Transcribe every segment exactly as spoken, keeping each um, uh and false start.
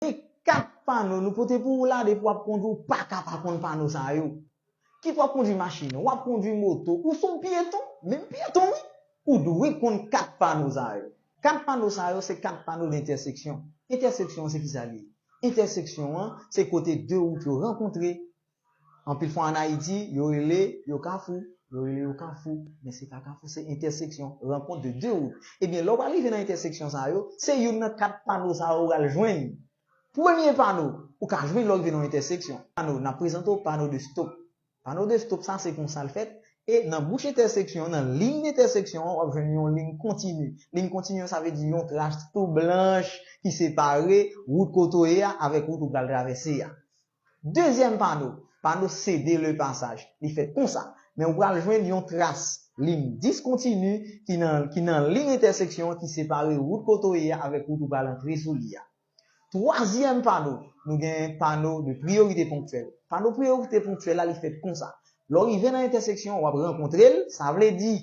Gen kat pano nou pote pou ou la, depi w ap kondwi, ou pa ka pa konn pano sa yo. Kit w ap kondwi machin, w ap kondwi moto, ou se yon pyeton, menm pyeton wi, ou dwe konn kat pano sa yo. Kat pano sa yo se kat pano de entèseksyon. Entèseksyon an se kisa l ye? Entèseksyon an se kote de wout yo rankontre. Anpil fwa an Ayiti, yo rele yo kafou, yo rele yo kafou, men se pa kafou, se entèseksyon, rankont de de wout. Ebyen, lè w pral rive nan entèseksyon sa yo, se youn nan kat pano sa yo ou pral jwenn. Premye pano ou ka jwenn lè w rive nan yon entèseksyon. Pano, n ap prezante w pano de stop. Pano de stop sa se konsa l fèt. E nan bouch entèseksyon an, nan liy entèseksyon an, w ap jwenn yon liy kontini. Liy kontini an, sa vle di yon tras tou blanch ki separe wout kote w ye a avèk wout ou pral travèse a. Dezyèm pano, pano cédez le passage. Li fèt konsa. Men ou pral jwenn yon tras liy diskontini ki nan, ki nan liy entèseksyon an ki separe wout kote w ye a avèk wout ou pral antre sou li a. Twazyèm pano, nou gen pano de priyorite ponktyèl. Pano priyorite ponktyèl la, li fèt konsa. Lè w rive nan entèseksyon, w ap rankontre l, sa vle di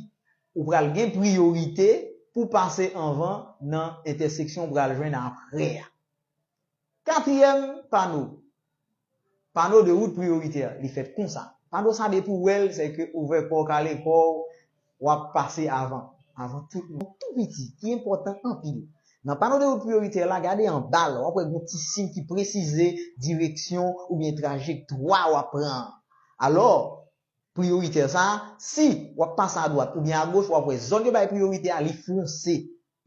ou pral gen priyorite pou pase anvan nan entèseksyon ou pral jwenn apre a. Katriyèm pano, pano de wout priyoritè, li fèt konsa. Pano sa depi w wè l, se ke ouvè kò w, kale kò w, w ap pase avan, avan tout moun. Tou piti, ki enpòtan anpil. Nan pano de wout priyoritè la, gade anba l, w ap wè gen yon ti siy ki presize direksyon oubyen trajektwa w ap pran an. Alò, priyoritè sa, si w ap pase adwat oubyen agoch, w ap wè zòn yo bay priyorite a, li fonse.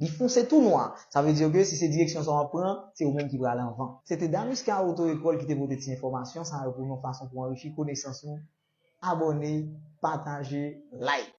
Li fonse tou nwa. Sa vle di ke si se direksyon sa w ap pran, se ou menm ki pral anvan. Se te Danuska Auto École ki te pote ti enfòmasyon sa yo pou nou, fason pou anrichi konesans nou. Abòne, pataje, like.